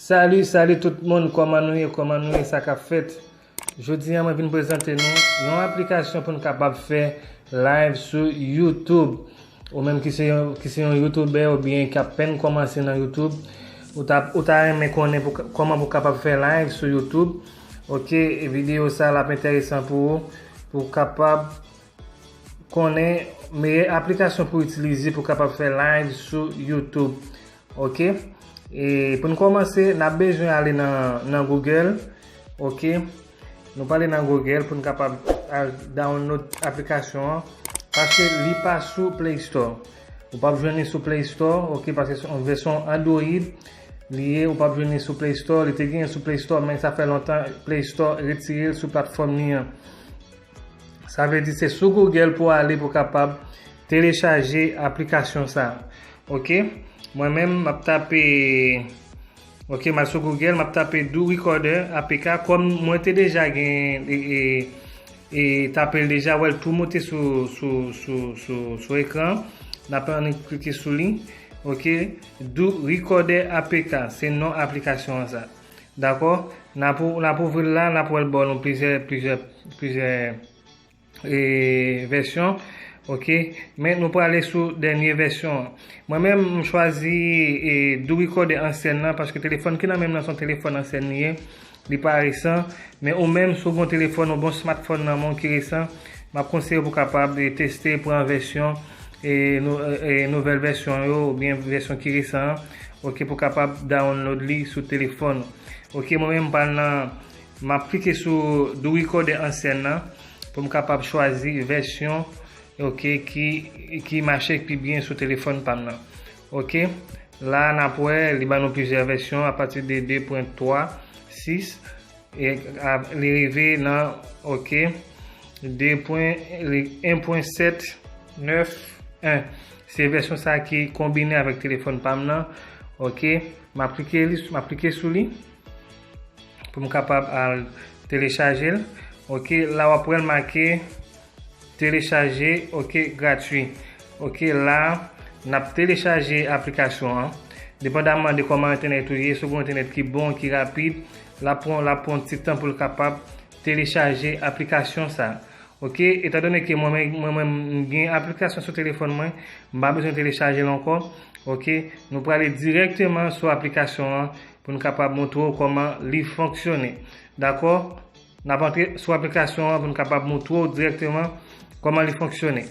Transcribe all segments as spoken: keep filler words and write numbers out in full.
Salut, salut tout moun, kòman nou ye, kòman nou ye, sa k ap fèt? Jodi a, mwen vin prezante nou yon aplikasyon pou n kapab fè live sou YouTube. Ou menm ki se yon, ki se yon YouTuber oubyen k ap pèn kòmanse nan YouTube, ou ta, ou ta renmen konnen pou, kòman pou kapab fè live sou YouTube. Ok, e videyo sa l ap enteresan pou ou, pou w kapab konnen meyè aplikasyon pou itilize pou kapab fè live sou YouTube. Ok? E pou n kòmanse, n ap bezwen ale nan, nan Google. Ok? Nou prale nan Google pou n kapab al download aplikasyon an. Paske li pa sou Play Store. Ou p ap jwenn li sou Play Store, ok, paske se yon vèsyon Android li ye, ou p ap jwenn li sou Play Store. Li te genyen sou Play Store, men sa fè lontan Play Store retire l sou platfòm li an. Sa vle di se sou Google pou w ale pou w kapab telechaje aplikasyon sa a. Ok? Mwen menm, m ap tape, ok, m al sou Google, m ap tape Do Recorder A P K. Kòm mwen te deja gen, e, e, e tape l deja, w wè l tou moute sou, sou, sou, sou, sou ekran. N ap annik klike sou li. Ok? Do Recorder A P K, se non aplikasyon an sa. Dakò? N ap ou-, n ap ouvri l la, n ap wè l ba nou plizyè, plizyè, plizyè, e, vèsyon. Ok? Men nou prale sou dènye vèsyon an. Mwen menm, m chwazi, e, Do Recorder ansyèn nan, paske telefòn ki nan men m nan se yon telefòn ansyèn li ye. Li pa resan. Men ou menm, si w gen yon telefòn, yon bon smartphone nan men w ki resan, m ap konseye w pou w kapab, e, teste, pran vèsyon, e, nou-, e, nouvèl vèsyon yo, oubyen vèsyon ki resan an, ok, pou w kapab download li sou telefòn ou. Ok, mwen menm, m pral nan, m ap klike sou Do Recorder ansyèn nan, pou m kapab chwazi vèsyon, ok, ki, ki mache pi byen sou telefòn pa m nan. Ok, la, n ap wè, li ban nou plizyè vèsyon, apati de de pwen twa sis, e, a, li rive nan, ok, de pwen, li, en pwen sèt nèf en. Se vèsyon sa ki konbine avèk telefòn pa m nan. Ok, m ap klike li, m ap klike sou li pou m kapab al telechaje l. Ok, la w ap wè l make telechaje, ok, gratui. Ok, la, n ap telechaje aplikasyon an. Depandamman de kòman entènèt ou ye, si w gen yon entènèt ki bon, ki rapid, l ap pran, l ap pran yon ti tan pou l kapab telechaje aplikasyon sa. Ok, etandone ke mwen, mwen, mwen, mwen, m gen aplikasyon sou telefòn mwen, m pa bezwen telechaje l ankò. Ok, nou prale dirèkteman sou aplikasyon an pou n kapab montre w kòman li fonksyone. Dakò? N ap antre sou aplikasyon an pou n kapab montre w dirèkteman kòman li fonksyone.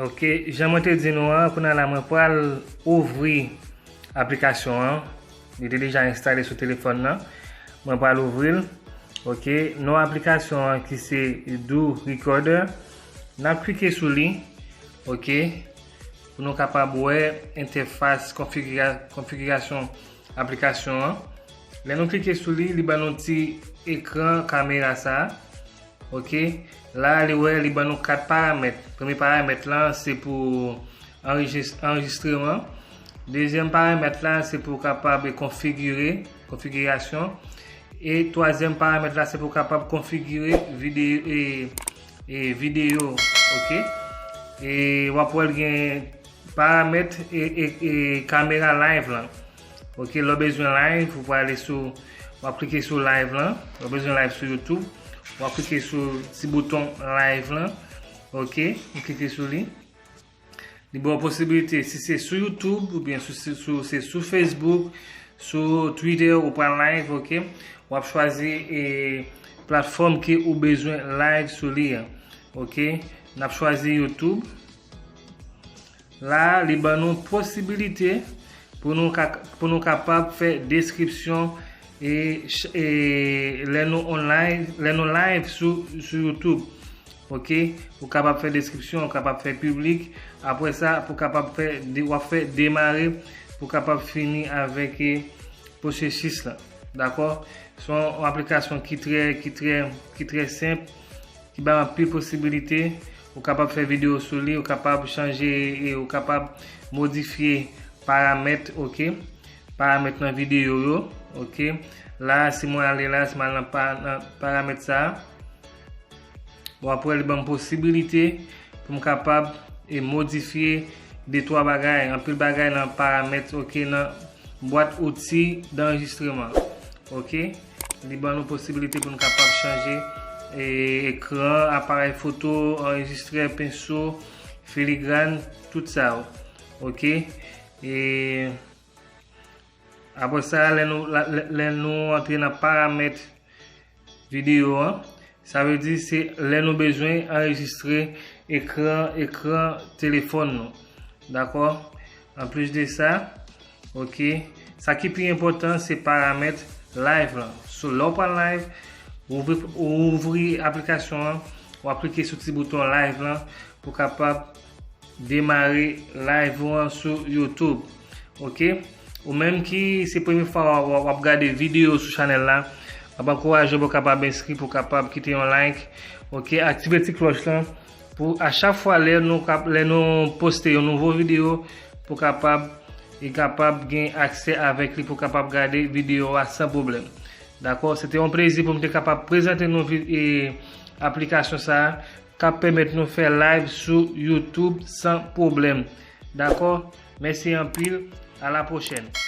Ok, jan mwen te di nou an, kounye a la mwen pral ouvri aplikasyon an. Li te deja enstale sou telefòn nan. Mwen pral ouvri l. Ok, non aplikasyon an ki se Do Recorder. N ap klike sou li. Ok, pou nou kapab wè entèfas konfigira-, konfigirasyon aplikasyon an. Lè nou klike sou li, li ban nou ti ekran kamera sa a. Ok, la li wè, li ban nou kat paramèt. Premye paramèt lan se pou anrejis-, anrejistreman. Dezyèm paramèt la se pou kapab konfigire, konfigirasyon. E twazyèm paramèt la se pou kapab konfigire videyo, e, e videyo, ok? E w ap wè l gen paramèt e, e, e kamera live lan. Ok, lè w bezwen live, ou prale sou, w ap klike sou live lan. Lè w bezwen live sou YouTube, w ap klike sou ti bouton live lan. Ok, ou klike sou li. Li ba w posibilite, si se sou YouTube oubyen sou, sou, sou, se sou Facebook, sou Twitter, ou pral live, ok? W ap chwazi, e, platfòm ke ou bezwen live sou li an. Ok, n ap chwazi YouTube. La, li ban nou posibilite pou nou ka, pou nou kapab fè deskripsyon e, ch-, e lè nou online, lè nou live sou, sou YouTube. Ok, ou kapab fè deskripsyon, ou kapab fè piblik. Apre sa, pou kapab fè, de-, w ap fè demare pou kapab fini avèk, e, pwosesis la. Dakò? Se yon aplikasyon ki trè, ki trè, ki trè senp, ki ba w anpil posibilite. Ou kapab fè videyo sou li, ou kapab chanje, e ou kapab modifye paramèt, ok? Paramèt nan videyo yo, ok? La, si mwen ale la, si mwen al nan pa-, nan paramèt sa a, bon, apre, li ban m posibilite pou m kapab, e, modifye, de twa bagay, anpil bagay nan paramèt, ok, nan bwat outi danrejistreman. Ok? Li ban nou posibilite pou nou kapab chanje e, ekran, aparèy foto, anrejistrè, penso, filigran, tout sa yo. Ok? E apre sa, lè nou, la- lè, lè nou antre nan paramèt videyo an, sa vle di se lè nou bezwen anrejistre ekran, ekran telefòn nou. Dakò? Anplis de sa, ok, sa ki pi enpòtan se paramèt live lan. So, lè w pral live, ou ouvri, ou ouvri aplikasyon an, w ap klike sou ti bouton live lan pou kapab demare live ou an sou YouTube. Ok? Ou menm ki se premye fwa w ap, w ap gade videyo sou chanèl la, m ap ankouraje w pou w kapab enskri, pou w kapab kite yon like. Ok? Aktive ti klòch lan pou a chak fwa lè nou kap, lè nou poste yon nouvo videyo, pou kapab e kapab gen aksè avèk li, pou kapab gade videyo a san pwoblèm. Dakò? Se te yon plezi pou m te kapab prezante nou vi- e, aplikasyon sa a k ap pèmèt nou fè live sou YouTube san pwoblèm. Dakò? Mèsi anpil. A la pwochèn.